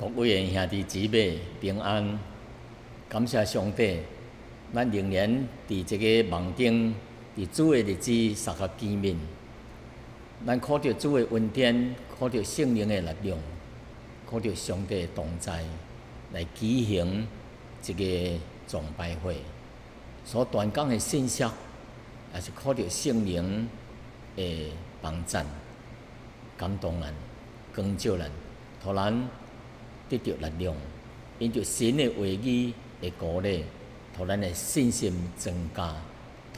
各位的兄弟姊妹平安，感謝上帝，咱仍然佇這个網頂，佇主的日子相佮見面。咱靠著主的恩典，靠著聖靈的力量，靠著上帝的同在，來舉行這个崇拜會。所傳講的信息，也是靠著聖靈的幫贊，感動咱，光照咱，予咱得著力量，因著神的話語的鼓勵，予咱的信心增加，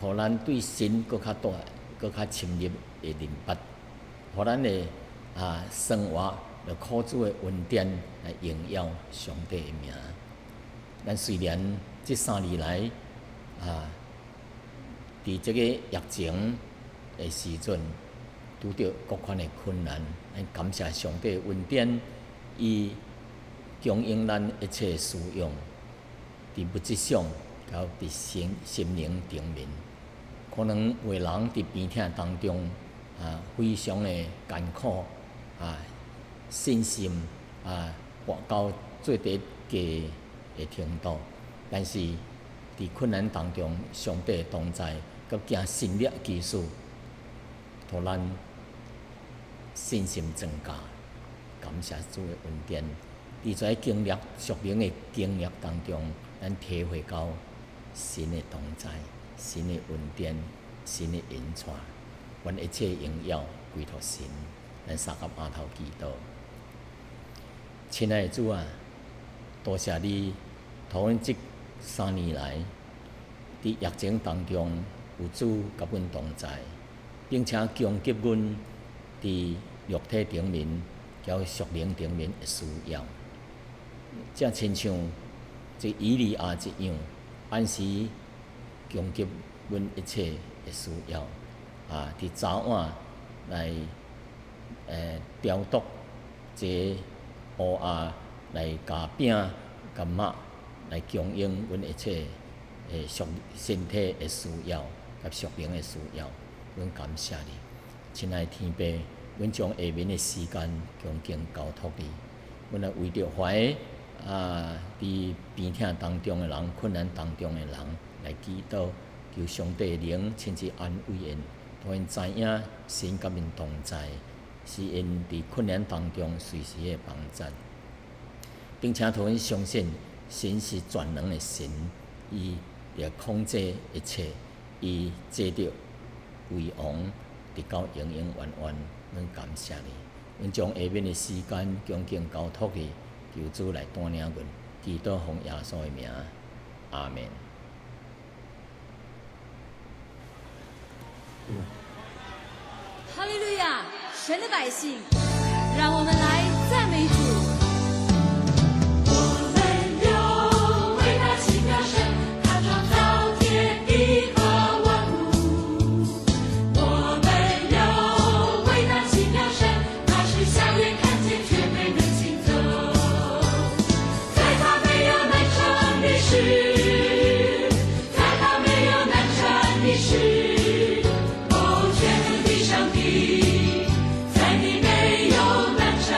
予咱對神閣較大、閣較深入的認捌，予咱的生活就靠主的恩典來榮耀上帝的名。咱雖然這3年來佇這个疫情的時陣，拄著各款的困難，咱感謝上帝的恩典，伊供應咱一切需用，佇物質上，佮佇心心靈頂面，可能有的人佇病痛當中非常的艱苦信心跋到最低低的程度，但是佇困難當中，上帝同在，佮行神蹟奇事，予咱信心增加，感謝主的恩典。佇這經歷屬靈的經歷當中，咱體會到神的同在、神的恩典、神的引帶，願一切榮耀歸予神。咱相佮阿頭祈禱，親愛的主啊，多謝你，予阮這3年來，佇疫情當中有主佮阮同在，並且供給阮佇肉體頂面、佮屬靈頂面的需要。正親像這以利亞一樣，按時供給阮一切的需要。佇早晚來調度這烏鴉來共餅共肉來供應阮一切的屬身體的需要，佮屬靈的需要。阮感謝你，親愛的天父，阮將下面的時間恭敬交託你。阮來為著懷佇病痛當中的人、困難當中的人來祈禱，求上帝靈親自安慰𪜶，予𪜶知影神佮𪜶同在，是𪜶佇困難當中隨時的幫贊，並且予𪜶相信神是全能的神，伊會控制一切，伊坐著為王，直到永永遠遠。阮感謝你，阮將下面的時間恭敬交託你，求主來帶領阮，祈禱奉耶穌的名，阿門。哈利路亞，神的百姓，讓我們來讚美主。我們有偉大奇妙神，他創造天地和萬物。我們有偉大奇妙神，他是瞎眼看見卻沒人行走，在他沒有難成的事，在他沒有難成的事。哦，全能的上帝，在你沒有難成。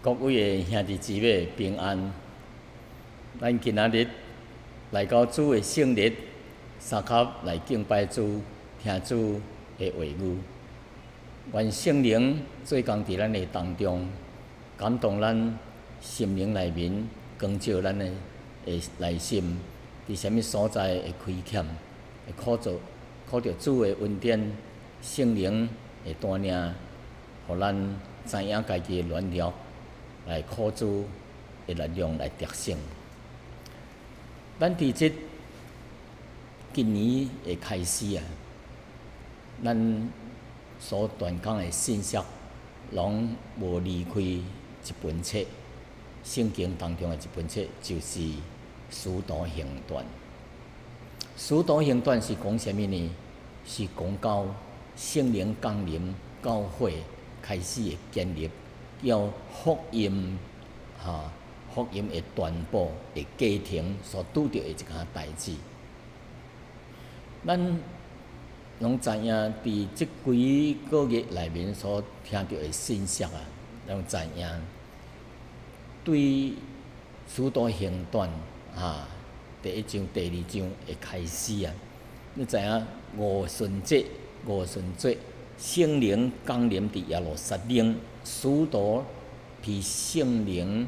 各位的兄弟姊妹平安。咱今仔日來到主的聖日，相合來敬拜主，聽主的話語。願聖靈做工佇咱的當中，感動咱心靈內面，光照咱的內心，佇啥物所在會虧欠，會靠著靠著主的恩典，聖靈的帶領，予咱知影家己的軟弱，來靠主的力量來得勝。咱佇這今年的開始啊，咱所傳講的信息，攏無離開一本冊，聖經當中的一本冊，就是《使徒行傳》。《使徒行傳》是講啥物呢？是講到聖靈降臨教會開始的建立，叫福音哈，福音的傳播的過程所拄著的一件代誌。咱攏知影，佇這幾個月內面所聽著的信息啊，攏知影對使徒行傳啊，第一章、第二章的開始啊，你知影五旬節，五旬節聖靈降臨佇耶路撒冷，使徒被聖靈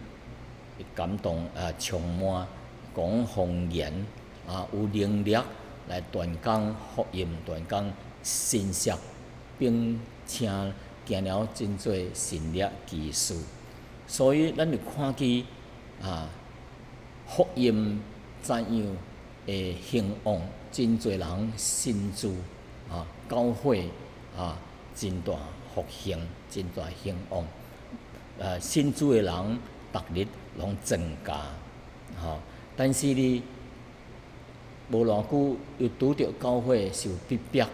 感動啊，充滿講方言啊，有能力來傳講福音、傳講信息，並且行了真濟神蹟奇事。所以咱會看見啊，福音怎樣會興旺，真濟人信主啊，教會啊，真大復興，真大興旺。信主的人，逐日攏增加，吼。但是呢，無偌久又拄著教會受逼迫，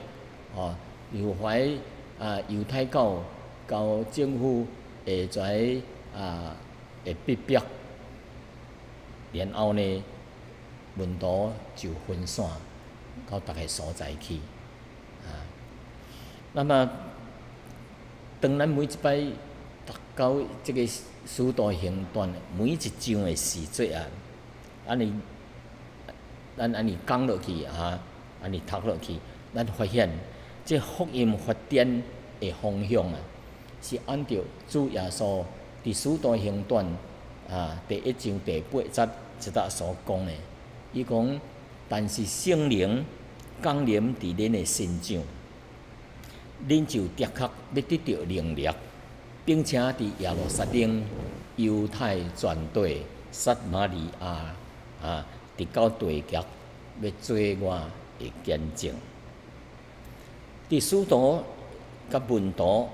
吼，又懷啊猶太教佮政府會在啊會逼迫，然後呢，門徒就分散到逐个所在去，啊。那麼，當咱每一擺讀到這个使徒行傳每一章的時節啊，按呢，咱按呢講落去啊，按呢讀落去，咱發現這福音發展的方向啊，是按著主耶穌佇使徒行傳啊第一章第八節這搭所講的，伊講，但是聖靈降臨佇恁的身上，恁就的確欲得著能力，並且佇耶路撒冷、猶太全地、撒瑪利亞啊，直到地極，欲做我的見證。佇使徒佮門徒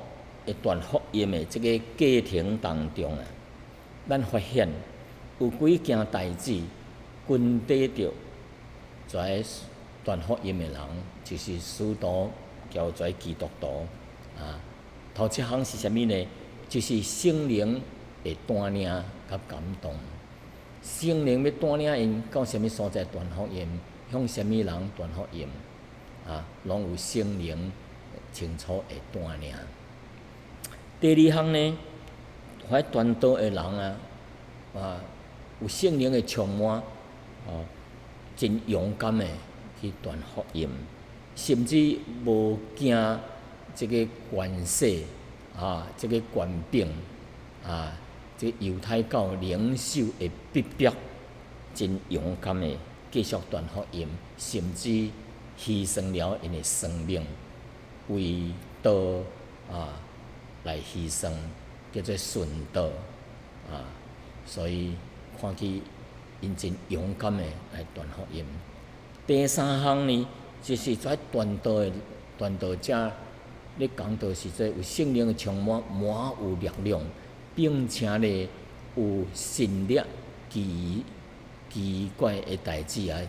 的傳福音的這个過程當中啊，咱發現有幾件代誌，跟綴著在傳福音的人，就是使徒佮這基督徒啊。頭一項是啥物呢？就是聖靈的帶領佮感動。聖靈欲帶領𪜶到啥物所在傳福音，向啥物人傳福音，啊，攏有聖靈清楚的帶領。第二項呢，遐傳道的人啊，啊，有聖靈的充滿，哦，真勇敢的去傳福音，甚至無驚這個權勢啊，這個權柄啊，這個猶太教領袖的逼迫，真勇敢的繼續傳福音，甚至犧牲了𪜶的生命，為道啊來犧牲，叫做殉道啊。所以看見𪜶真勇敢的來傳福音。第三項呢，就是在傳道的傳道者，咧講道時陣有聖靈的充滿，滿有力量，並且呢有神蹟奇奇怪的代誌啊，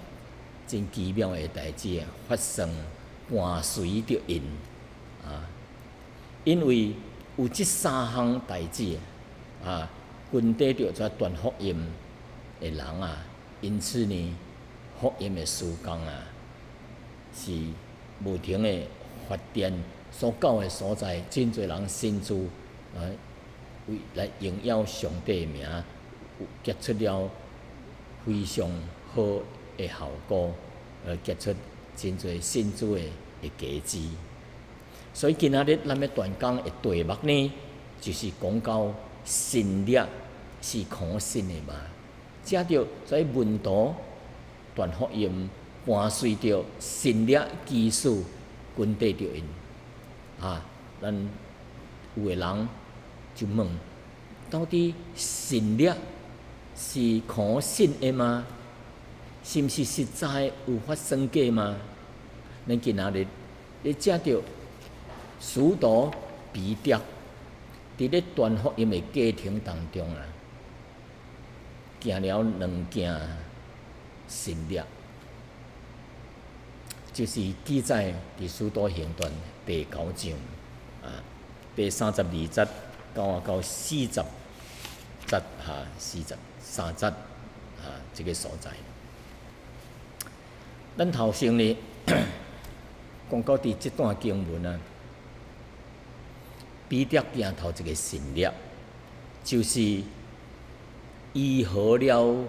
真奇妙的代誌啊發生，伴隨著𪜶啊。因為有這三項代誌啊，跟綴著這傳福音的人啊，因此呢，福音的事工啊，是無停的發展，所到的所在，真濟人信主啊，為來榮耀上帝的名，有結出了非常好的效果，結出真濟信主的果子。所以今仔日咱欲傳講的題目呢，就是講到神蹟是可信的嗎？藉著所以門徒傳福音，伴隨著神蹟奇事跟綴著𪜶。啊，咱有的人就問：到底神蹟是可信的嗎？是毋是實在有發生過嗎？咱今仔日咧藉著使徒彼得佇咧傳福音的過程當中啊，行了兩件神蹟，就是記載佇使徒行傳第九章啊，第32節到40節哈，43節啊，這个所在。咱頭先呢講到佇這段經文啊，彼得行頭一个神蹟，就是醫好了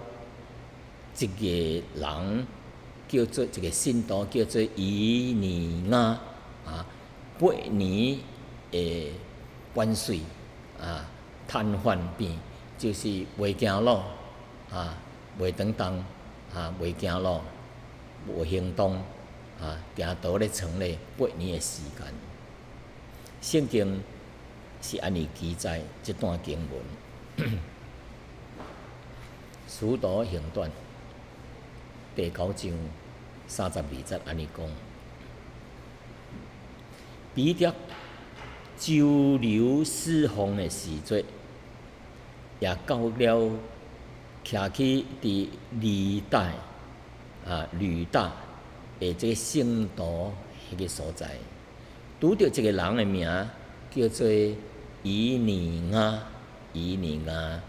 一个人，叫做一个信徒，叫做以尼雅啊，8年的半歲啊，癱瘓病，就是袂行路啊，袂當動啊，袂行路，無行動啊，定倒咧床咧八年的時間。聖經是按呢記載這段經文，《使徒行傳》第九章32節按呢講：彼得周遊四方的時節，也到了徛去佇利大啊，呂大的這个聖徒彼个所在，拄著一个人的名叫做以尼雅，以尼雅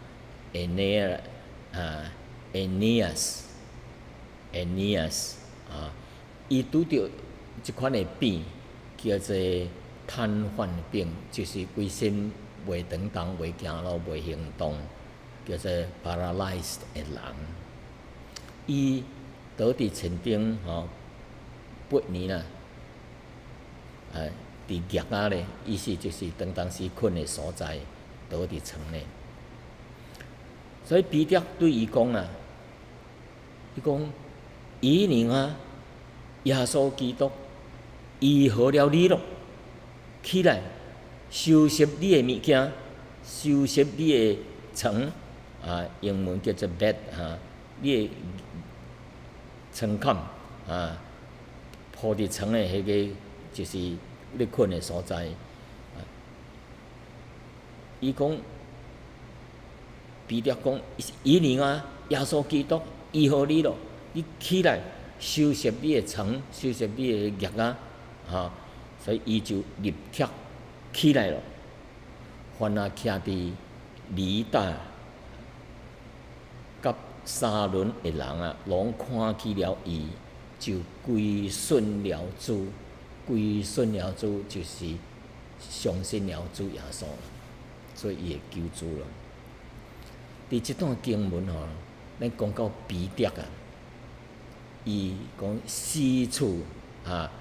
，Aeneas 啊，Aeneas，Aeneas 啊，伊拄著這款的病，叫做癱瘓病，就是規身袂當動、袂行路、袂行動，叫做 paralyzed 的人。伊倒佇床頂吼八年啦，佇腋仔咧，意思就是當當時睏的所在，倒佇床咧。所以彼得對伊講啊，伊講：以尼雅，耶穌基督醫好了你咯，起來收拾你的物件，收拾你的床，啊，英文叫做 bed 哈，你的床崁啊，鋪佇床的彼个就是你睏的所在。伊講，彼得講：以尼雅，耶穌基督醫好你咯，你起來收拾你的床，收拾你的腋仔，哈，所以伊就立刻起來了。凡啊徛佇利大佮沙崙的人啊，攏看見了伊，就歸順了主，歸順了主，就是相信了主耶穌，做伊的救主咯。佇這段經文吼，咱講到彼得啊，伊講四處啊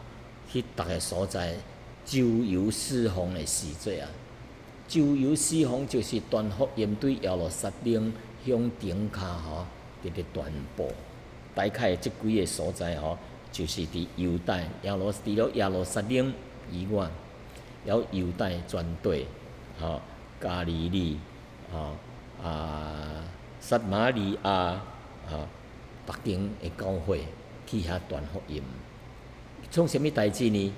去逐个所在周遊四方的時節啊，周遊四方就是傳福音對耶路撒冷向頂跤吼，佇咧傳播。大概這幾个所在吼，就是佇猶太耶路除了耶路撒冷以外，還有猶太全地吼，加利利吼啊，撒瑪利亞啊，逐間的教會去遐傳福音。創啥物代誌呢？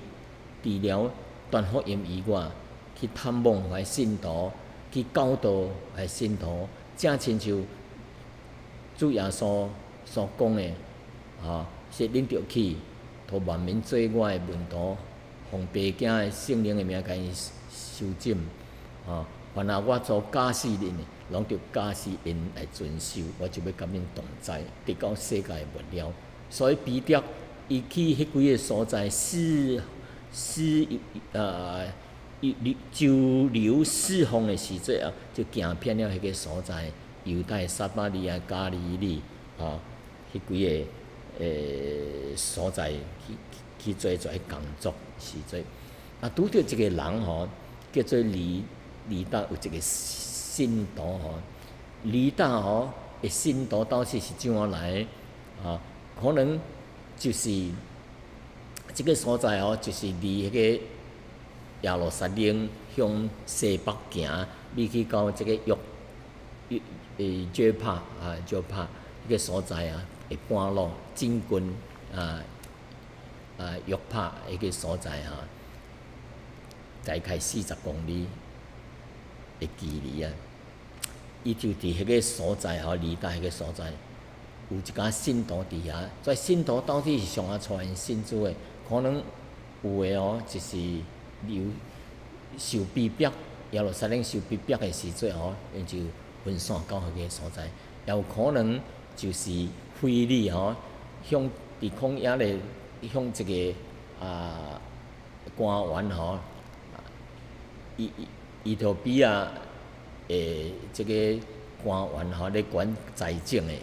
除了傳福音以外，去探望彼信徒，去教導彼信徒，正親像主耶穌所講的，吼，是恁著去，予萬民做我的門徒，奉父子聖靈的名共𪜶受浸，吼，凡若我所教示恁的，攏著教示𪜶來遵守，我就欲佮恁同在，直到世界末了。所以彼得伊去彼幾个所在，四四伊周遊四方的時陣啊，就行遍了彼个所在，猶太、撒瑪利亞、加利利啊，彼幾个所在去做做工作時陣。啊，拄著一個人吼，叫做呂大，有一個信徒吼，呂大吼的信徒到底是怎樣來啊？可能就是這個所在吼，就是離彼個耶路撒冷向西北行，欲去到這個約約帕啊，約帕彼個所在啊，的半路進軍約帕彼個所在哈，大概40公里的距離啊。伊就佇彼個所在吼，呂大彼個所在，有一間信徒佇遐。這信徒到底是啥人帶𪜶信主的？可能有的哦，就是有受逼迫，耶路撒冷受逼迫的時陣吼，𪜶就分散到彼個所在。也有可能就是腓利吼，向佇曠野咧，向一個官員吼，伊陀比亞的這個官員吼，咧管財政的，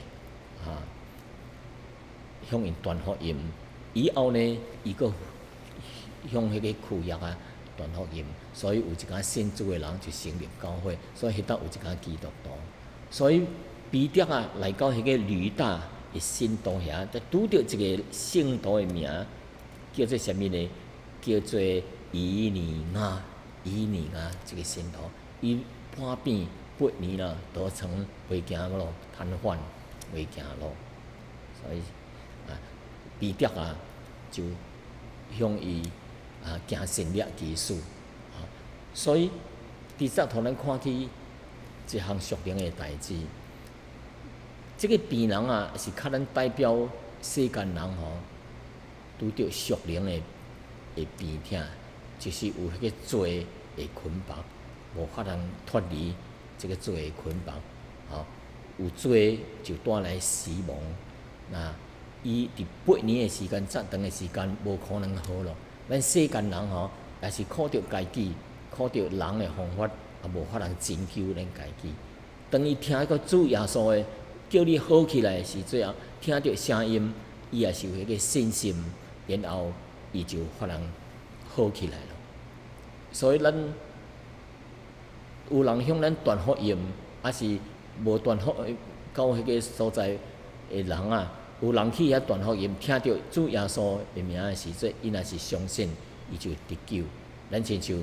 向𪜶傳福音。以後呢，伊閣向彼個區域啊傳福音，所以有一間信主的人就成立教會，所以彼搭有一間基督徒。所以彼得啊來到彼個呂大的信徒遐，就拄著一個聖徒的名，叫做啥物呢？叫做以尼雅，以尼雅這個信徒，伊破病8年啦，得成袂行路，癱瘓袂行路，所以彼得啊就向伊行神蹟奇事，所以佇這予咱看起一項屬靈的代誌。這個病人啊，是較咱代表世間人吼，拄著屬靈的病痛，就是有彼個罪的捆綁，無法通脫離這個罪的捆綁，吼，有罪就帶來死亡。那伊佇八年的時間，遮長的時間，無可能好咯。咱世間人吼，也是靠著家己，靠著人的方法，也無法通拯救咱家己。當伊聽到主耶穌的叫你好起來的時陣啊，聽著聲音，伊也是有彼個信心，然後伊就法通好起來了。所以咱有人向咱傳福音，抑是無傳福音到彼個所在的人啊，有人去遐傳福音，聽著主耶穌的名的時陣，伊若是相信，伊就得救。咱親像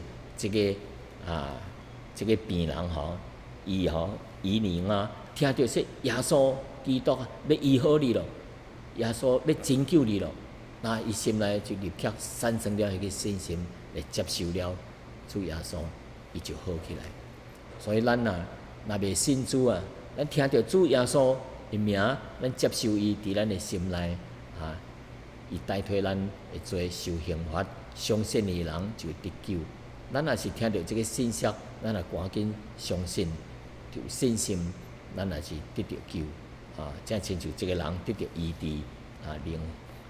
這個病人吼，伊吼以尼雅，聽著說耶穌基督欲醫好你咯，耶穌欲拯救你咯，那伊心內就立刻產生了彼個信心，來接受了主耶穌，伊就好起來。所以咱啊，若未信主啊，咱聽著主耶穌的名，咱接受伊佇咱的心內啊，伊代替咱的罪受刑罰，相信伊的人就得救。咱若是聽著這個信息，咱若趕緊相信，有信心，咱也是得著救啊！正親像這個人得著醫治啊，靈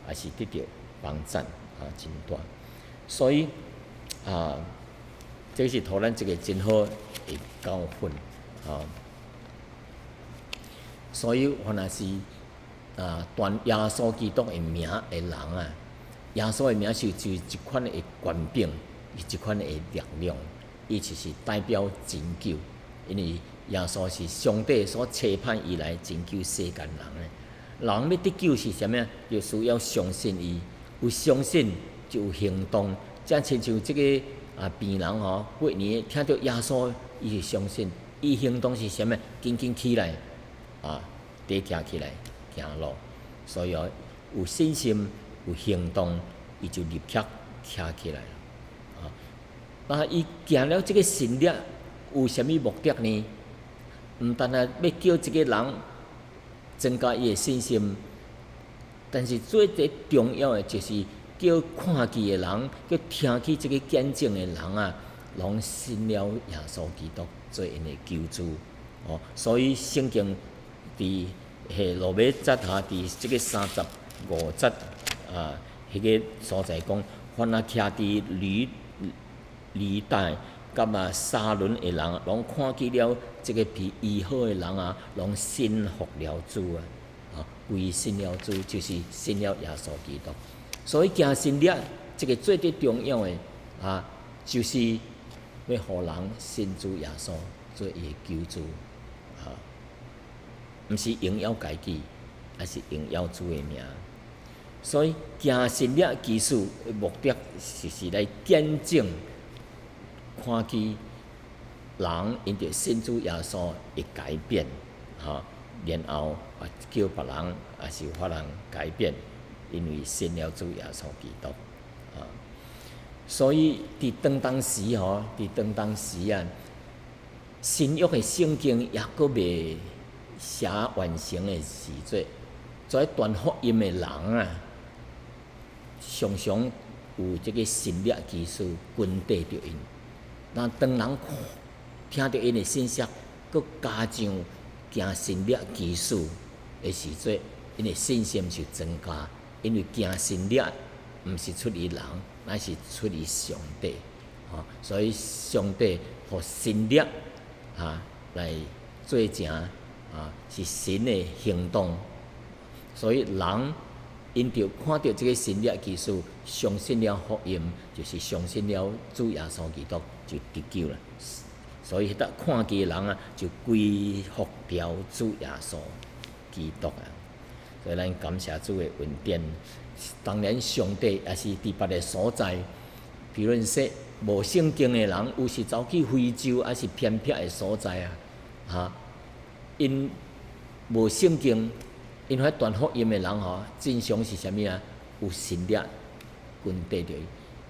也是得著幫贊啊，真大。所以啊，這是予咱一個真好的教訓啊。所以，凡若是傳耶穌基督的名的人啊，耶穌的名是就一款的權柄，是一款的力量，伊就是代表拯救，因為耶穌是上帝所差派伊來拯救世間人的。人欲得救是啥物？就需要相信伊，有相信就有行動。正親像這個病人吼，八年聽著耶穌，伊就相信，伊行動是啥物？緊緊起來，底徛起來行路。所以哦，有信心，有行動，伊就立刻徛起來了。啊，伊行了這個神蹟，有啥物目的呢？毋單單欲叫這個人增加伊的信心，但是最最重要的就是叫看見的人，叫聽起這個見證的人啊，攏信了耶穌基督做𪜶的救主。哦，所以聖經佇彼羅馬節哈，佇這個35節啊，彼個所在講，凡若徛佇呂利大佮嘛沙崙的人，攏看見了這個被醫好的人啊，攏信服了主啊，啊，歸信了主，就是信了耶穌基督。所以行神蹟這個最最重要的啊，就是欲予人信主耶穌做伊的救主，啊，毋是榮耀家己，而是榮耀主的名。所以行神蹟奇事的目的，就是來見證看見人因著信主耶穌會改變，哈，然後啊叫別人也是予人改變，因為信了主耶穌基督，啊，所以佇當當時吼，佇當當時啊，新約的聖經猶閣未寫完成的時陣，做傳福音的人啊，常常有這個神蹟奇事跟綴著𪜶。那當人聽著𪜶的信息，閣加上行神蹟奇事的時陣，𪜶的信心就增加。因為行神蹟毋是出於人，乃是出於上帝。吼，所以上帝予神蹟啊來做成啊，是神的行動。所以人𪜶著看著這個神蹟奇事，相信了福音，就是相信了主耶穌基督，就得救了。所以彼搭看見的人啊，就歸服了主耶穌基督啊。所以咱感謝主的恩典。當然，上帝也是佇別个所在，比如說無聖經的人，有時走去非洲，抑是偏僻的所在啊，哈，𪜶無聖經，𪜶彼傳福音的人吼，真常是啥物啊？有神蹟跟綴著伊。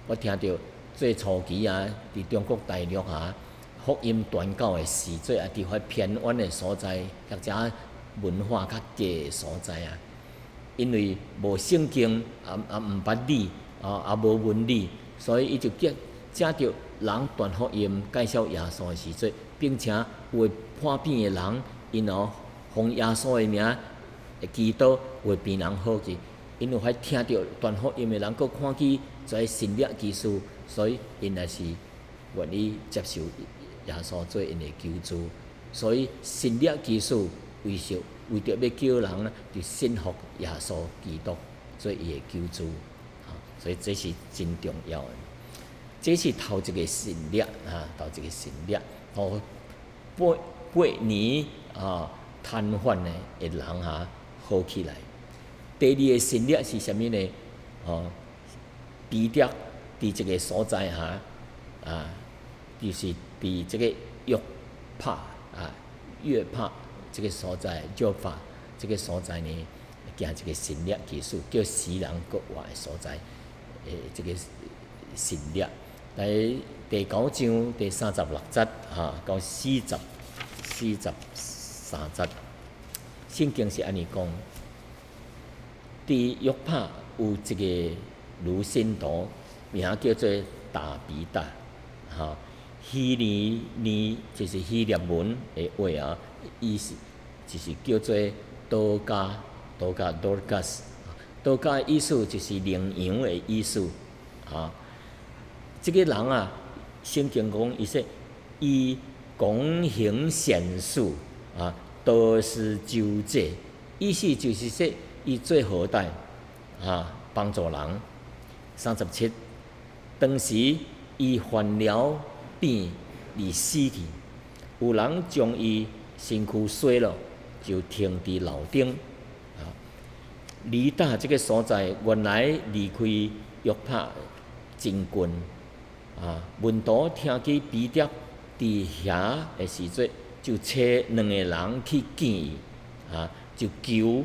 我聽著最初期啊，佇中國大陸啊，福音傳教的時陣啊，佇遐偏遠的所在，或者文化較低的所在啊，因為無聖經，啊啊毋捌字，啊啊無文字，所以伊就叫藉著人傳福音、介紹耶穌的時陣，並且有的破病的人，𪜶哦奉耶穌的名祈禱，有的病人好去。𪜶有彼聽著傳福音的人，閣看見這神蹟奇事，所以𪜶也是願意接受耶穌做𪜶的救主。所以神蹟奇事為著欲叫人就信服耶穌基督做伊的救主，所以這是真重要的。這是頭一個神蹟啊，頭一個神蹟，予八八年啊癱瘓的人啊好起來。第二個神蹟是啥物呢？哦，彼得佇這個所在哈啊，就是佇這個約帕啊，約帕這個所在，約帕這個所在呢，行一個神蹟奇事，叫死人復活的所在，這個神蹟。佇第九章第三十六節哈到43節，聖經是按呢講：佇約帕有一個女信徒，名叫做達比達，哈，希利尼就是希臘文的話啊，意思就是叫做多加，多加 Dorcas，多加的意思就是羚羊的意思，哈。這個人啊，聖經講伊說，伊廣行善事啊，多施周濟，意思就是說，伊做好歹啊，幫助人。37，當時伊患了病而死去，有人將伊身軀洗了，就停佇樓頂。啊，利達這個所在原來離開約帕真近。啊，門徒聽見彼得佇遐的時陣，就差兩個人去見伊，啊，就求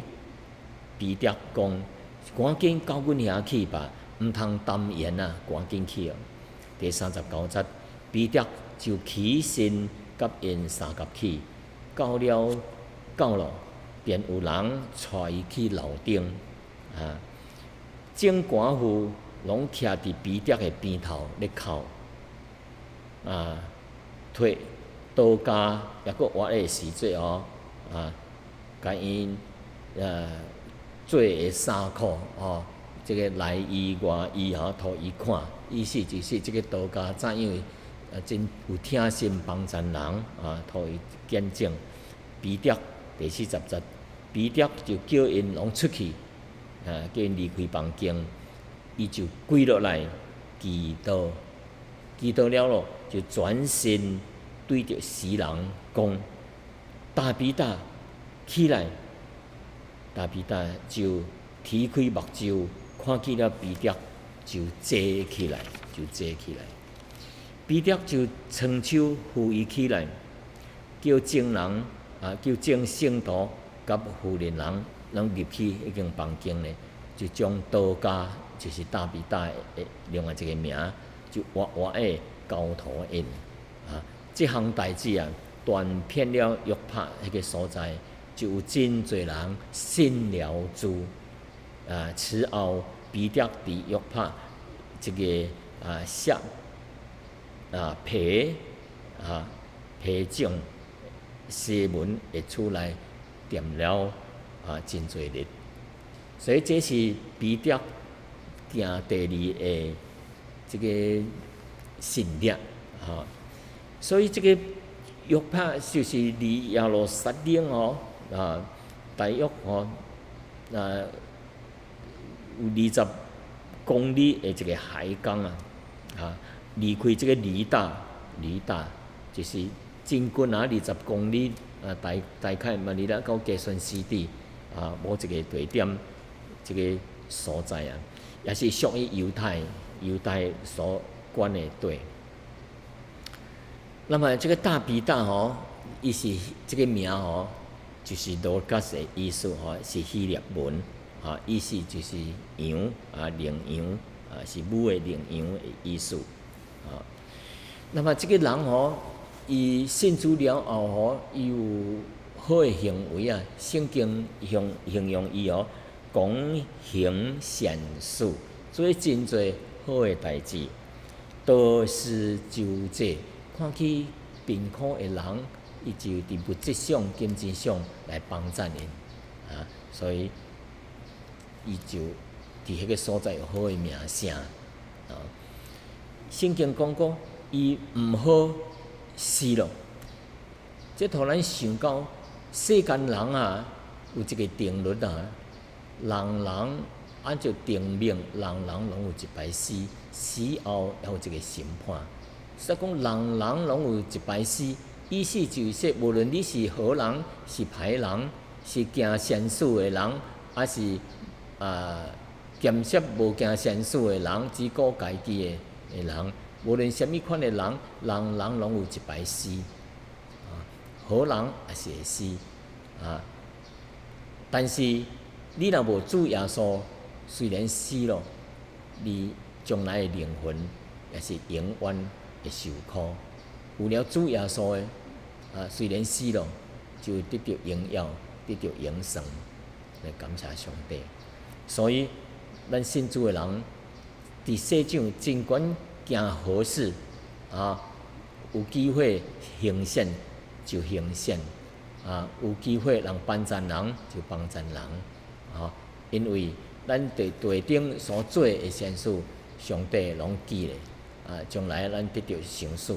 彼得講：趕緊到阮遐去吧，毋通耽延啊，趕緊去哦。第三十九節，彼得就起身佮𪜶相佮去，到了，便有人帶伊去樓頂，啊，眾寡婦攏徛佇彼得的邊頭咧哭，啊，提多迦猶閣活的時陣哦，啊，共𪜶做的衫褲哦，這个內醫外醫吼，予伊看，意思就是這个多迦怎樣真有疼心幫贊人啊，予伊見證。彼得第四十節，彼得就叫𪜶攏出去，啊，叫𪜶離開房間，伊就跪落來祈禱，祈禱了咯，就轉身對著死人講：達比達，起來！達比達就提開目睭，看見了彼得，就坐起來，就坐起來。彼得就伸手扶伊起來，叫眾人啊，叫眾聖徒佮婦人人攏入去彼間房間咧，就將多迦，就是達比達的另外一個名，就活活的交予𪜶啊！這項代誌啊，傳遍了約帕彼个所在，就有真濟人信了主啊。此後，彼得佇約帕這个啊設啊皮啊皮匠西門的厝內踮了啊真濟日，所以這是彼得行第二个這个神蹟，吼。所以這个約帕就是離耶路撒冷哦啊，大約吼啊有20公里的一個海港啊，啊，離開這个利達，利達就是真近啊，二十公里啊，大概馬尼拉到基順斯地啊，某一個地點，這个所在啊，也是屬於猶太所管的地。那麼這个達比達吼，伊是這个名吼，就是羅加斯的意思吼，是希臘文，啊，意思就是羊啊，羚羊啊，是母的羚羊的意思啊。那麼這个人吼，伊信主了後吼，伊有好的行為啊，聖經形容伊哦，廣行善事，做真濟好的代誌，多施救濟，看起貧苦的人，伊就佇物質上、金錢上來幫贊𪜶啊，所以伊就佇彼个所在有好的名聲啊。聖經講過，伊毋好死咯，這予咱想到世間人啊，有一个定律啊，人人按照定命，人人攏有一擺死，死後猶有一个審判。所以講，人人攏有一擺死，意思就是說，無論你是好人，是歹人，是行善事的人，還是啊兼涉無行善事的人，只顧家己的人，無論啥物款的人，人人攏有一擺死。啊，好人也是會死啊。但是你若無主耶穌，雖然死了，你將來的靈魂也是永遠會受苦。有了主耶穌的啊，雖然死了，就得著榮耀，得著永生。來感謝上帝。所以，咱信主的人，佇世上盡管行好事啊，有機會行善就行善啊，有機會人幫贊人就幫贊人啊，因為咱佇地頂所做的善事，上帝攏記咧啊，將來咱得著賞賜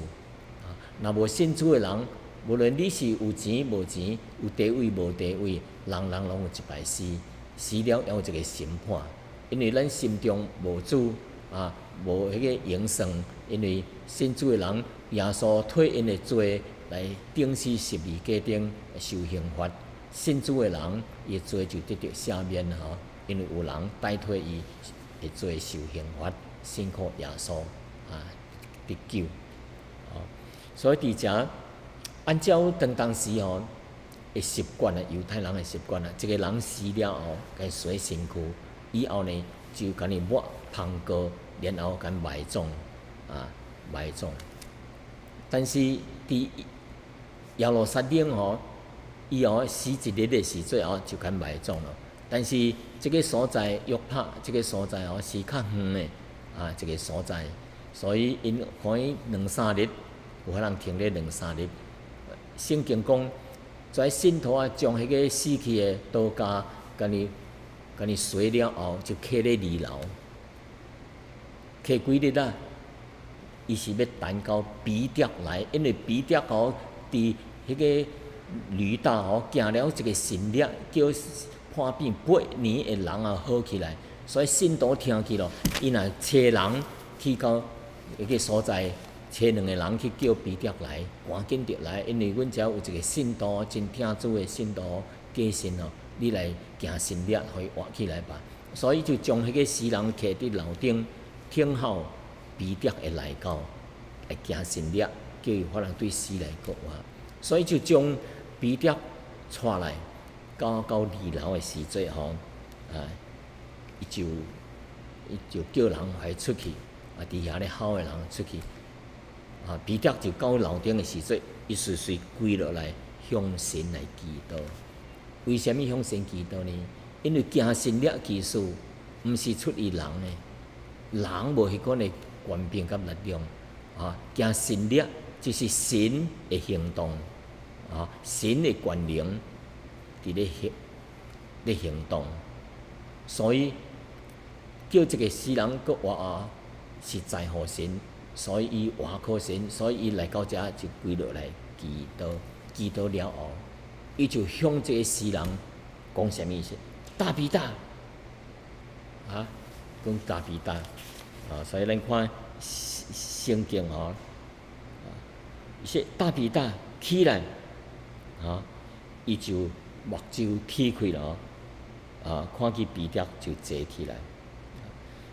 啊。若無信主的人，無論你是有錢無錢，有地位無地位，人人攏有一擺死，死了猶有一个審判。因為咱心中無主啊，無彼个永生。因為信主的人，耶穌替𪜶的罪來釘死十字架頂受刑罰。信主的人，伊的罪就得著赦免吼，因為有人代替伊的罪受刑罰，信靠耶穌啊得救。所以佇遮按照當時吼的習慣啊，猶太人的習慣啊，一个人死了後，共洗身軀，以後呢就共伊抹香膏，然後共埋葬啊，埋葬。但是佇耶路撒冷吼，伊哦死一日的時陣哦，就共埋葬咯。但是這个所在約帕這个所在哦是較遠的啊，這个所在，所以𪜶可以兩三日，有可能停咧兩三日。聖經講，這信徒啊，將彼个死去的多迦，共伊共伊洗了後就徛咧二樓，徛幾日啊？伊是欲等到彼得來，因為彼得吼佇彼个呂大吼行了一个神蹟，叫破病八年的人啊好起來，所以信徒聽去咯，伊若差人去到彼个所在，差兩个人去叫彼得來，趕緊著來，因為阮遮有一个信徒真疼主的信徒過身哦，你來行神蹟，予伊活起來吧。所以就將彼个死人徛佇樓頂，等候彼得會來到，來行神蹟，叫伊可能對死來復活。所以就將彼得帶來到二樓的時陣吼，啊，伊就叫人來出去，啊，佇遐咧吼的人出去，啊，彼得就到樓頂的時陣，伊隨隨跪落來向神來祈禱。為啥物向神祈禱呢？因為行神蹟奇事，毋是出於人的，人無彼款的權柄佮力量，啊，行神蹟就是神的行動，啊，神的權能佇咧行動，所以叫這个死人閣活啊，是在乎神，所以伊倚靠神，所以伊來到遮就跪落來祈禱，祈禱了後，伊就向這个死人講啥物意思？大比大，啊，講大比大，啊，所以咱看聖經吼，啊，說大比大起來，啊，伊就目睭鐵開了，啊，看見彼得就坐起來，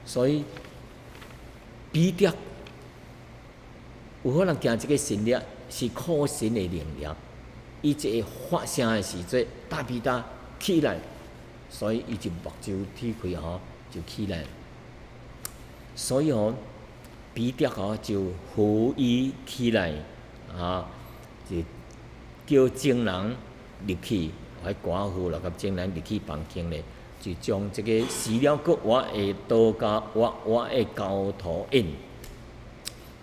所以彼得有可能行這个神蹟是靠神的能力，伊一个發聲的時陣，大比大起來，所以伊就目睭鐵開吼，就起來。所以吼，彼得吼就扶伊起來，啊，就叫眾人入去，彼寡婦啦，佮眾人入去房間咧，就將這个死了閣活的多加活活的交予𪜶。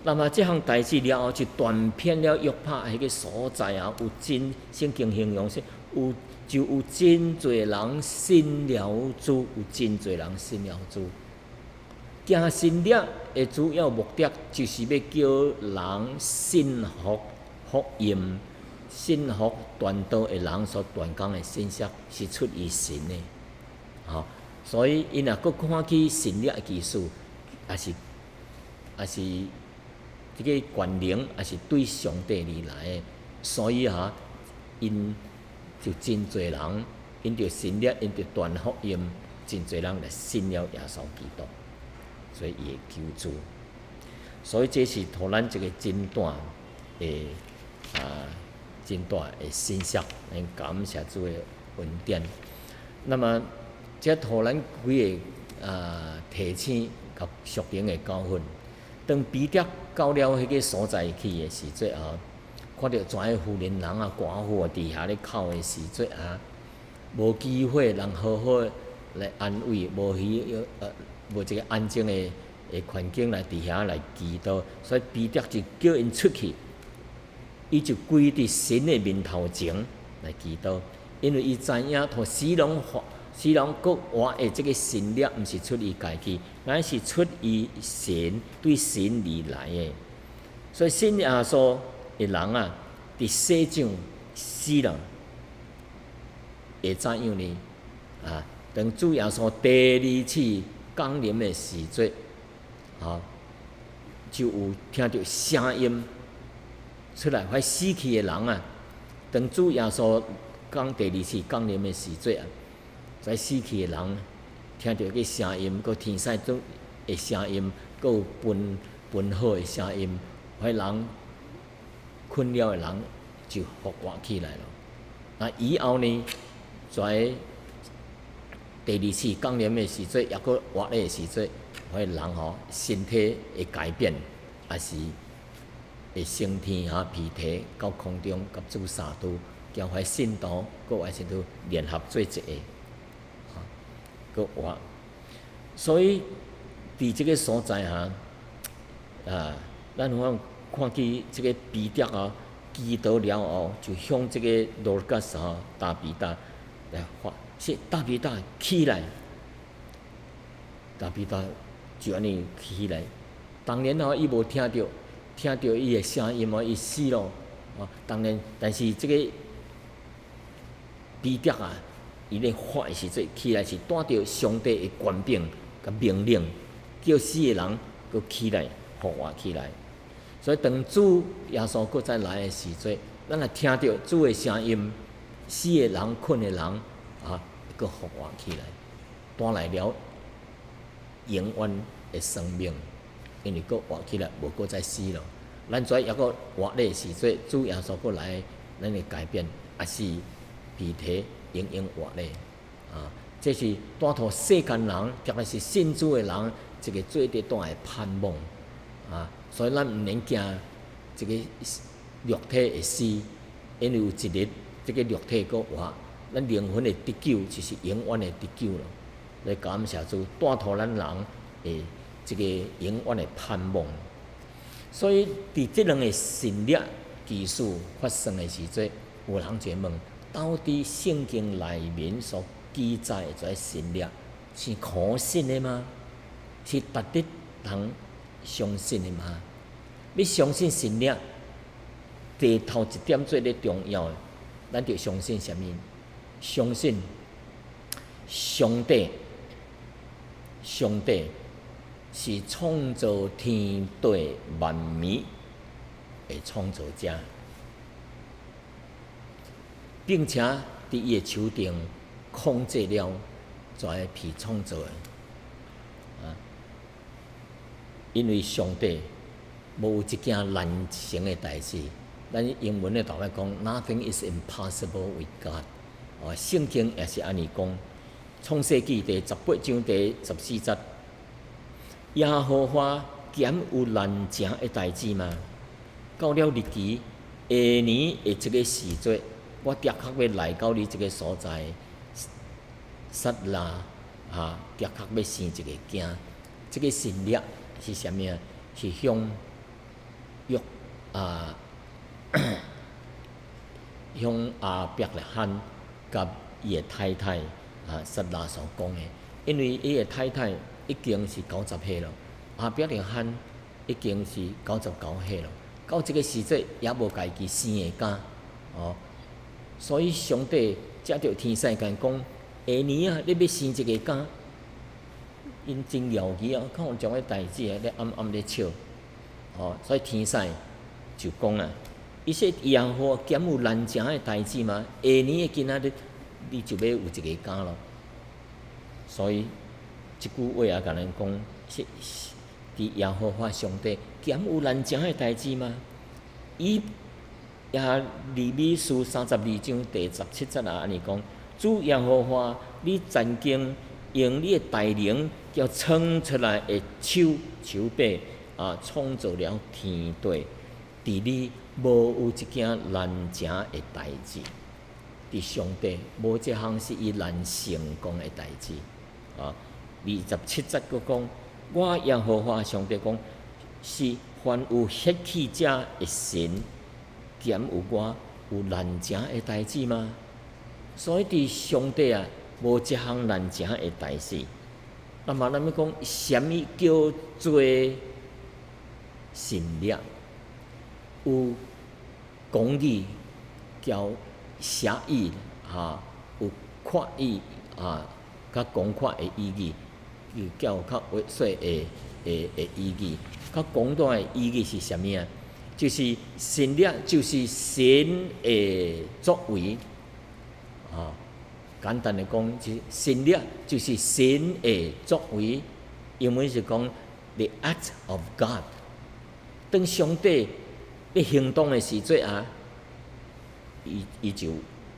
那麼這項代誌了後，就傳遍了約帕彼个所在啊，有真聖經形容說，就有真濟人信了主，有真濟人信了主。行神蹟的主要目的，就是欲叫人信服福音，信服傳道的人所傳講的信息是出於神的，吼。所以𪜶若閣看起神蹟的奇事，也是這个權能，也是對上帝而來的，所以哈，𪜶就真濟人因著神蹟，因著傳福音，真濟人來信了耶穌基督，做伊的救主。所以這是予咱一个真大的啊，真大的信息，咱感謝主的恩典。那麼，這予咱幾个啊提醒佮屬靈的教訓。當彼得到了彼个所在去的時陣啊，看著遮的婦人人啊、寡婦啊，佇遐咧哭的時陣啊，無機會人好好來安慰，無彼無一个安靜的環境來佇遐來祈禱，所以彼得就叫𪜶出去，伊就跪佇神的面頭前來祈禱，因為伊知影予死人活、死人閣活的這个神蹟，毋是出於家己，乃是出於神，對神而來的。所以信耶穌的人啊，佇世上死了，會怎樣呢？啊，當主耶穌第二次降臨的時陣，啊，就有聽著聲音出來，彼死去的人啊，當主耶穌講第二次降臨的時陣啊，在死去的人聽著個聲音，閣天使長的聲音，閣有奔奔號的聲音，彼人睏了的人就復活起來了。那以後呢，在第二次降臨的時陣，抑閣活的時陣，彼人吼身體會改變，抑是會升天哈，被提到空中，佮主相拄，交彼信徒、閣活信徒聯合做一个，閣活。所以佇這个所在哈，啊，咱有看見這个彼得啊，祈禱了後，就向這个羅加斯吼大比大來發，說大比大起來，大彼得就按呢起來。當然吼，伊無聽著伊的聲音哦，伊死咯。哦，當然，但是這個彼得啊，伊咧發的時陣起來是帶著上帝的權柄佮命令，叫死的人閣起來復活起來。所以當主耶穌閣再來的時陣，咱若聽著主的聲音，死的人、睏的人啊，閣復活起來，帶來了永遠的生命，因為閣活起來，無閣再死咯。咱遮猶閣活咧時陣，主耶穌閣來，咱會改變，也是被提永遠活咧。啊，這是帶予世間人，特別是信主的人，一個最大的盼望。啊，所以咱毋免驚這個肉體會死，因為有一日這個肉體閣活，咱靈魂的得救就是永遠的得救咯。來感謝主，帶予咱人的這個永遠的盼望。所以，佇這兩个神蹟奇事發生的時陣，有人就問：到底聖經內面所記載的這神蹟是可信的嗎？是值得人相信的嗎？欲相信神蹟，第頭一點最咧重要的，咱著相信啥物？相信上帝，上帝是創造天地萬物的創造者，並且佇伊的手中控制了這被創造的啊！因為上帝無一件難成的代誌，咱英文咧大擺講，Nothing is impossible with God。哦，聖經也是按呢講，創世紀第18章第14節。耶和華敢有難成的代誌嗎？到了日期，下年的這个時節，我的確欲來到你這个所在，撒拉啊，的確欲生一个囝。這个神蹟是啥物啊？是向約啊，向亞伯拉罕佮伊的太太啊撒拉所講的，因為伊的太太已經是90歲了，亞伯拉罕已經是99歲了，到這个時節猶無家己生的囝，哦，所以上帝藉著天使共伊講：下年啊，你欲生一个囝，𪜶真枵去啊，看有這種代誌啊，咧暗暗咧笑，哦，所以天使就講啊，伊說耶和華敢有難成的代誌嗎？下年的今仔日，你就欲有一个囝囉。所以這句話也共咱講，是佇耶和華上帝敢有難成的代誌嗎？伊耶利米書32章第17節也按呢講：主耶和華，你曾經用你的大能，叫創出來的手手臂啊，創造了天地。佇你無有一件難成的代誌，佇上帝無一項是伊難成功的代誌。啊，27節閣講，我耶和華上帝講，是凡有血氣者的神，敢有我有難成的代誌嗎？所以佇上帝啊，無一項難成的代誌。那麼咱欲講，啥物叫做神蹟？有廣義叫狹義，哈，有闊義啊，較廣闊的意義，又較有較狹細的意義。較廣大的意義是啥物啊？就是神蹟，就是神的作為。啊，簡單的講，就是神蹟就是神的作為。英文是講 the act of God。當上帝咧行動的時陣啊，伊就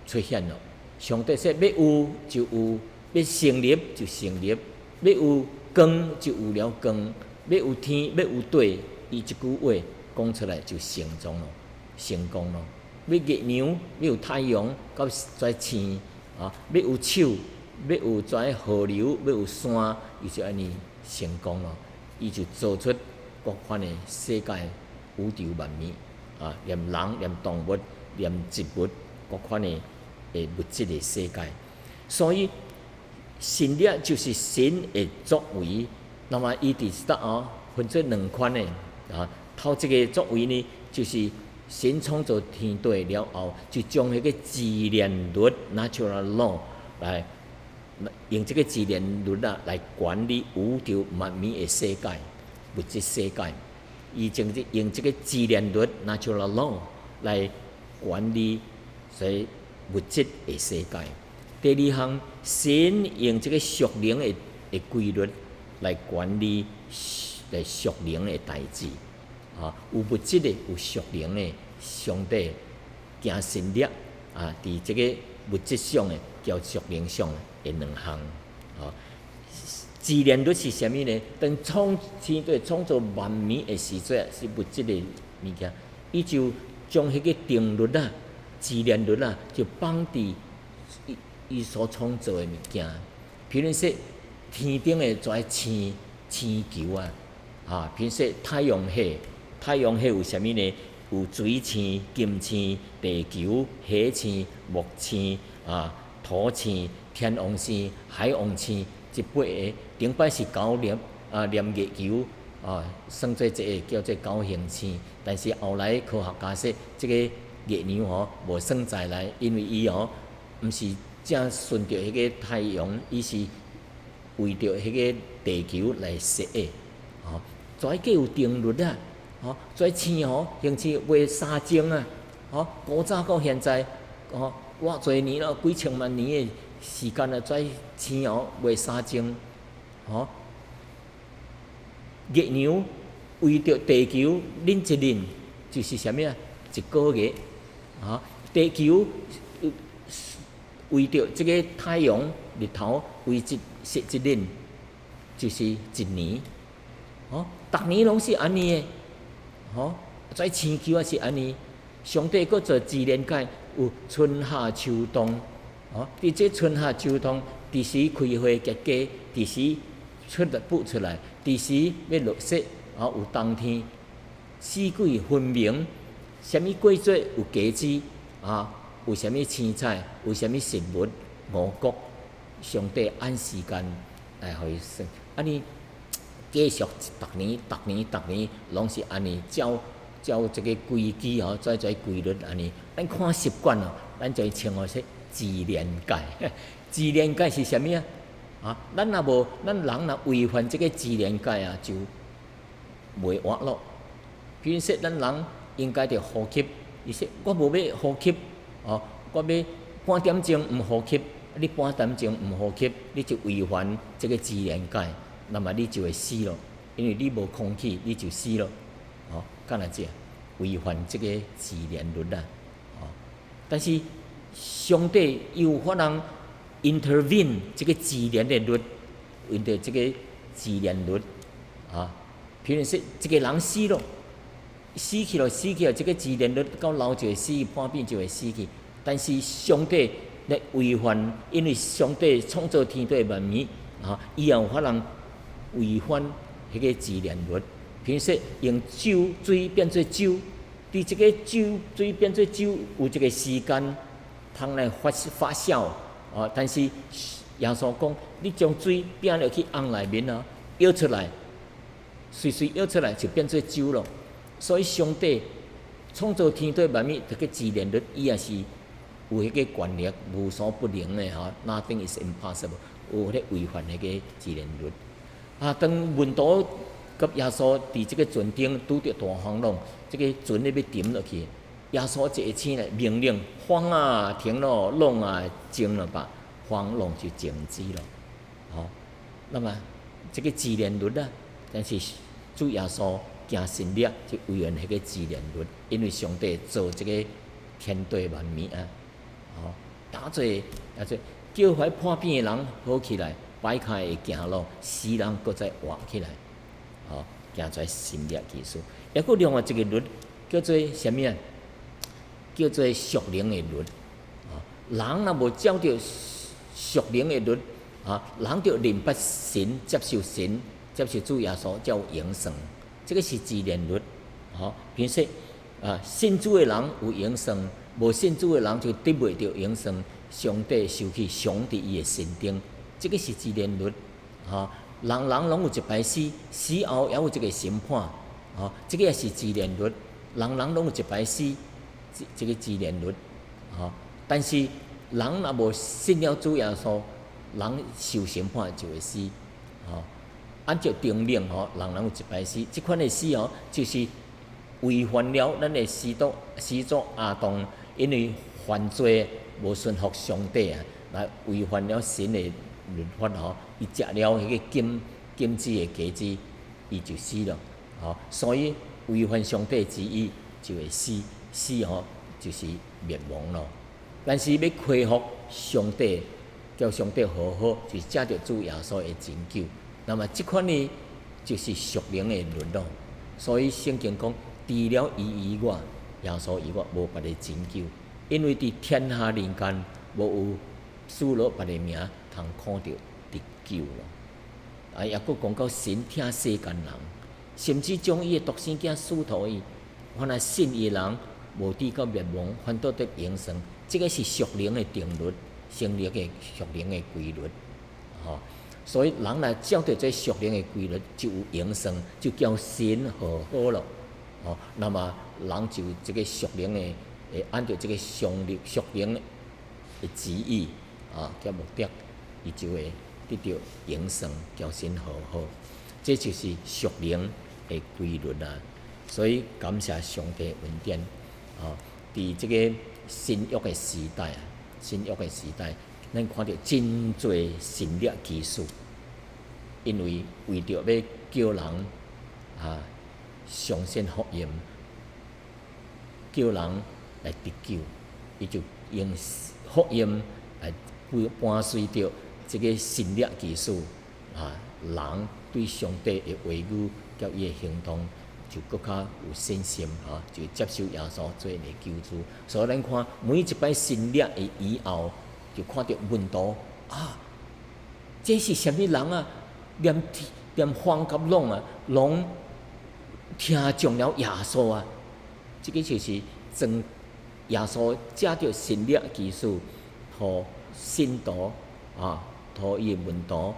出現了。上帝說欲有就有，欲成立就成立，欲有光就有了光，欲有天欲有地，伊一句話講出來就成功咯，成功咯。欲月亮，欲有太陽，佮這星啊，欲有手，欲有這河流，欲有山，伊就按呢成功咯。伊就做出各款的世界宇宙萬物啊，連人、連動物、連植物，各款的物質的世界。所以神力就是神的作為。那麼伊佇這哦，分做兩款的啊。頭一個作為呢，就是神創造天地了後，就將彼個自然律（natural law）來用這個自然律啊來管理宇宙萬物的世界、物質世界。伊將這用這個自然律（natural law）來管理這物質的世界。第二項，神用這個屬靈的規律來管理來屬靈的代誌。啊，有物質的，有屬靈的，上帝行神蹟啊，佇這個物質上的，佮屬靈上的兩項。啊，自然律是啥物呢？當創天地創造萬物的時陣，是物質的物件，伊就將彼個定律啊、自然律啊，就放佇伊伊所創造的物件。比如說，天頂的這星星球啊，啊，比如說太陽系。太陽系有啥物呢？有水星、金星、地球、火星、木星、啊土星、天王星、海王星，這八個。頂擺是九粒啊，連月球啊，算做一個叫做九行星。但是後來科學家說，這個月亮吼無算在內，因為伊吼毋是正順著彼個太陽，伊是圍著彼個地球來踅的，吼，這計有定律啊。吼，這星吼，行星袂相爭啊！吼，古早到現在，吼，偌濟年咯，幾千萬年的時間啊，這星吼袂相爭，吼。月亮圍著地球輪一輪，就是啥物啊？一個月，吼，地球圍著這個太陽日頭圍一踅一輪，就是一年，吼，逐年攏是按呢的。吼，這星球也是按呢，上帝閣做自然界有春夏秋冬，吼，佇這春夏秋冬，佇時開花結果，佇時出來舞出來，佇時欲落雪，吼，有冬天，四季分明，啥物季節有果子，啊，有啥物青菜，有啥物食物五穀，上帝按時間來予伊算，按呢。繼續逐年、逐年、逐年，攏是按呢照照這個規矩吼，這這規律按呢。咱看習慣咯，咱就會稱呼說自然界。自然界是啥物啊？啊，咱若無，咱人若違反這個自然界啊，就袂活咯。比如說，咱人應該著呼吸，伊說我無欲呼吸，哦，我欲半點鐘毋呼吸，你半點鐘毋呼吸，你就違反這個自然界。那麼你就會死咯，因為你無空氣，你就死咯，哦，敢若這違反這個自然律啊，哦，但是上帝有法通 intervene 這個自然的律，為著這個自然律啊，譬如說一個人死咯，死去咯，死去咯，這個自然律到老就會死，破病就會死去。但是上帝來違反，因為上帝創造天地萬物，啊，伊也有法通違反彼個自然律，譬如說用酒水變做酒，佇這個酒水變做酒有一個時間通來發發酵，啊，但是耶穌講，你將水拚落去甕內面啊，舀出來，隨隨舀出來就變做酒咯。所以上帝創造天地萬物，這個自然律，伊也是有彼個權力，無所不能的吼，Nothing is impossible，有咧違反彼個自然律。啊！當門徒佮耶穌佇這個船頂拄著大風浪，這個船咧欲沉落去，耶穌一個聲來命令風啊停咯，浪啊靜了吧，風浪就靜止咯。吼，那麼這個自然律啊，但是主耶穌行神蹟就違反彼個自然律，因為上帝造這個天地萬物啊，吼，打做啊做叫彼破病的人好起來。跛跤會行路，死人閣再活起來，吼，行出神蹟奇事。抑閣另外一個律叫做啥物啊？叫做屬靈的律。人若無照著屬靈的律，啊，人著認捌神，接受神，接受主耶穌，才有永生。這個是自然律，吼。比如說，啊，信主的人有永生，無信主的人就得袂著永生。上帝收去，賞佇伊的身頂。這個是自然律，吼，人人攏有一擺死，死後猶有一個審判，吼，這個也是自然律，人人攏有一擺死，這個自然律，吼，但是人若無信了主耶穌，人受審判就會死，吼。按照定律吼，人人有一擺死，這款的死吼，就是違反了咱的始祖亞當，因為犯罪無順服上帝啊，來違反了神的律法吼，伊食了彼個禁止的果子，伊就死了，吼。所以違反上帝旨意就會死，死吼就是滅亡咯。但是欲恢復上帝，佮上帝和好，就是藉著主耶穌的拯救。那麼這款呢，就是屬靈的律咯。所以聖經講，除了伊以外，耶穌以外，無別个拯救，因為佇天下人間無有賜予別个名通可著得救咯。啊，抑閣講到神疼世間人，甚至將伊的獨生囝賜予伊，凡來信伊的人，無致到滅亡，反倒得永生。這個是屬靈的定律，成立的屬靈的規律，吼。所以人來照著這屬靈的規律，就有永生，就佮神和好咯。哦，那麼人就這個屬靈的，會按照這個上帝屬靈的旨意啊，佮目的，伊就會得著永生，佮神和好。這就是屬靈的規律啊。所以感謝上帝恩典，啊，佇這個新約的時代啊，新約的時代，咱看著真濟神蹟奇事，因為為著欲叫人啊相信福音，叫人來得救，伊就用福音來伴隨著這個神蹟奇事啊，人對上帝的話語佮伊的行動就閣較有信心吼，就接受耶穌做𪜶的救主。所以咱看每一擺神蹟的以後，就看著門徒啊，這是啥物人啊？連風佮浪啊，攏聽從了耶穌啊！這個就是將耶穌藉著神蹟奇事，予信徒啊，予伊的門徒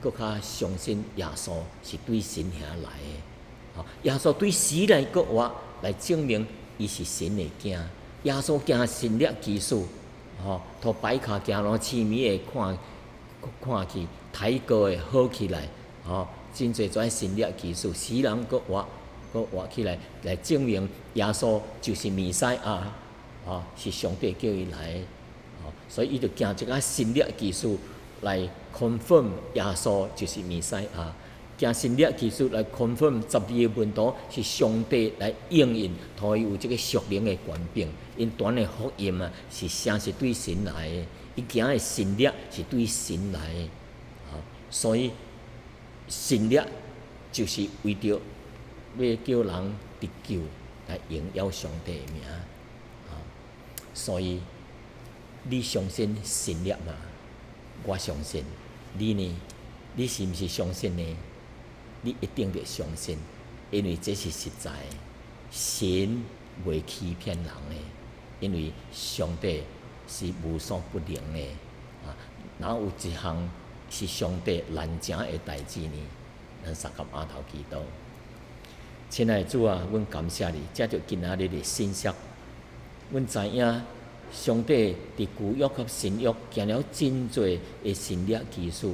閣較相信耶穌是對神遐來的。耶穌對死來閣活，來證明伊是神的囝。耶穌行神蹟奇事，吼，予跛跤行路，痴物的看去，癱瘴的好起來，吼，真濟種神蹟奇事，死人閣活，閣活起來，來證明耶穌就是彌賽亞，吼，是上帝叫伊來的，吼，所以伊就行這個神蹟奇事來 confirm 耶穌就是彌賽亞。行神蹟奇事來 confirm 十二个門徒是上帝來應允，予伊有這個屬靈的權柄。𪜶傳的福音啊，是誠實對神來的，伊行的神蹟是對神來的，所以神蹟就是為著欲叫人得救，來榮耀上帝的名。所以你相信神蹟嗎？我相信。你呢？你是毋是相信呢？你一定得相信，因為這是實在，神袂欺騙人的，因為上帝是無所不能的。啊，哪有一項是上帝難成的代誌呢？咱相佮阿頭祈禱。親愛的主啊，阮感謝你，藉著今仔日的信息，阮知影上帝佇舊約佮新約行了真濟的神蹟奇事，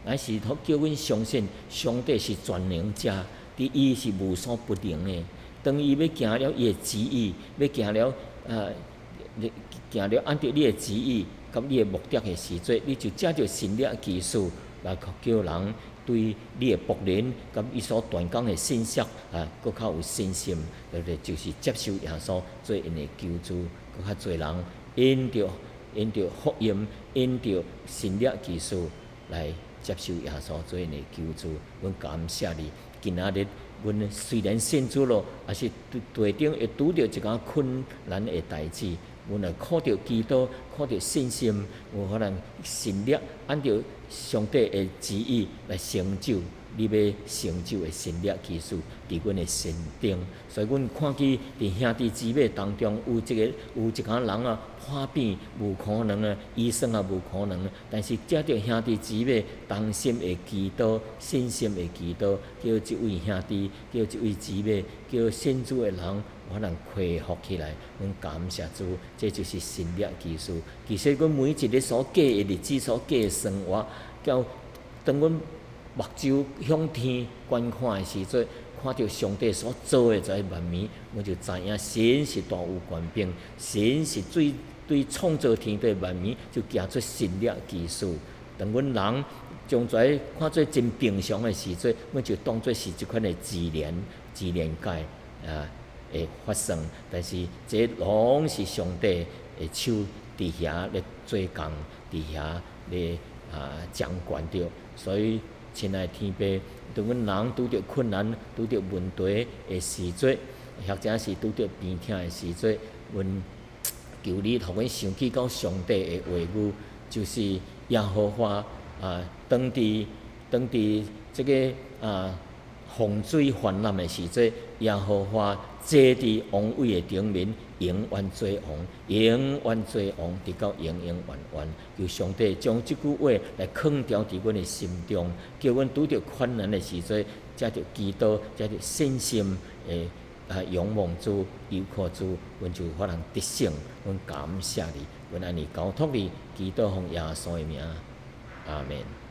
乃是叫阮相信上帝是全能者，佇伊是無所不能的。當伊欲行了伊的旨意，欲行了按著你的旨意佮你的目的的時陣，你就藉著神蹟奇事來叫人對你的僕人佮伊所傳講的信息啊，閣較有信心，對不對？就是接受耶穌做𪜶的救主，閣較濟人因著福音，因著神蹟奇事來接受耶穌做𪜶的救主。阮感謝你，今仔日阮雖然信主咯，也是地頂會拄著一寡困難的代誌，阮來靠著基督，靠著信心，有可能神蹟按照上帝的旨意來成就。你欲成就的神蹟奇事佇阮的身頂。所以，阮看見佇兄弟姊妹當中有一个有一寡人啊，破病無可能啊，醫生也無可能，但是藉著兄弟姊妹同心的祈禱、信心的祈禱，叫這位兄弟、叫這位姊妹、叫信主的人，予人恢復起來。阮感謝主，這就是神蹟奇事。其實，阮每一日所過的日子、所過的生活，叫當阮目睭向天觀看的時陣，看著上帝所造的這萬物，阮就知影神是大有權柄，神是最對創造天地萬物就行出神蹟奇事。當阮人將這看做真平常的時陣，阮就當做是這款的自然界啊會發生。但是這攏是上帝的手佇遐咧做工，佇遐咧啊掌管著。所以，親愛天父，當阮人拄著困難、拄著問題的時陣，或者是拄著病痛的時陣，阮求你予阮想起到上帝的話語，就是耶和華啊，當佇這个啊洪水泛濫的時陣，耶和華坐佇王位的頂面，永遠做王，永遠做王，直到永永遠遠。求上帝將這句話來囥牢佇阮的心中，叫阮拄著困難的時陣，藉著祈禱，藉著信心的啊仰望主、依靠主，阮就予人得勝。阮感謝你，阮按呢交託你，祈禱奉耶穌的名，阿門。